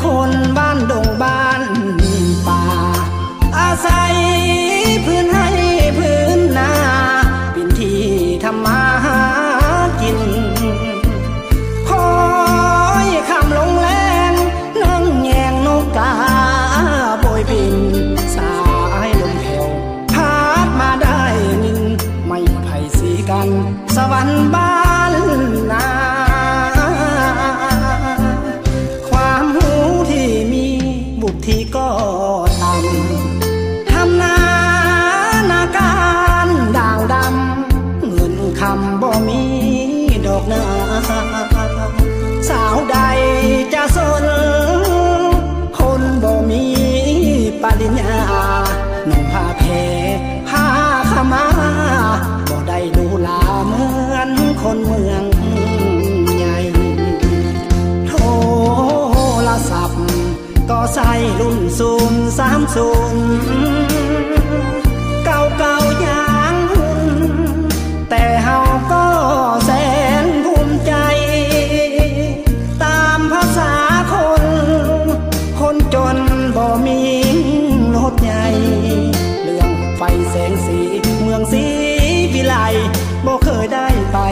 ຄົນບ້ານດົງບ້ານປ່າ ອາໄສພື້ນໄຮ່ພື້ນນາ ເປັນທີ່ທຳມາຫາກິນ ຄອຍຄ່ຳລົງແລງ ນັ່ງແຍງນົກກາໂບຍບິນ ສາຍລົມແຜ່ວ ພັດມາໄດ້ຍິນ ໄມ້ໄຜ່ສີກັນ ສະຫວັນບ້ານນາ ຄວາມຮູ້ທີ່ມີ ວຸດທິກໍຕ່ຳ ທຳນານາການດ່າງດຳ ເງິນຄຳບໍ່ມີດອກນາ ສາວໃດຈະສົນ ຄົນບໍ່ມີປະລິນຍາ ນຸ່ງຜ້າແພ ຜ້າຂາວມ້າ ບໍ່ໄດ້ຫຼູຫຼາເໝືອນຄົນເມືອງໃຫຍ່ ໂທລະສັບກໍໃຊ້ລຸ້ນສູນສາມສູນ ເກົ່າໆຢ່າງຮຸ່ນ ແຕ່ເຮົາກໍແສນພູມໃຈ ຕາມພາສາຄົນ ຄົນຈົນບໍ່ມີລົດໃຫຍ່ ເລື່ອງໄຟແສງສີເມືອງສີວິໄລ ບໍ່ເຄີຍໄດ້ປາ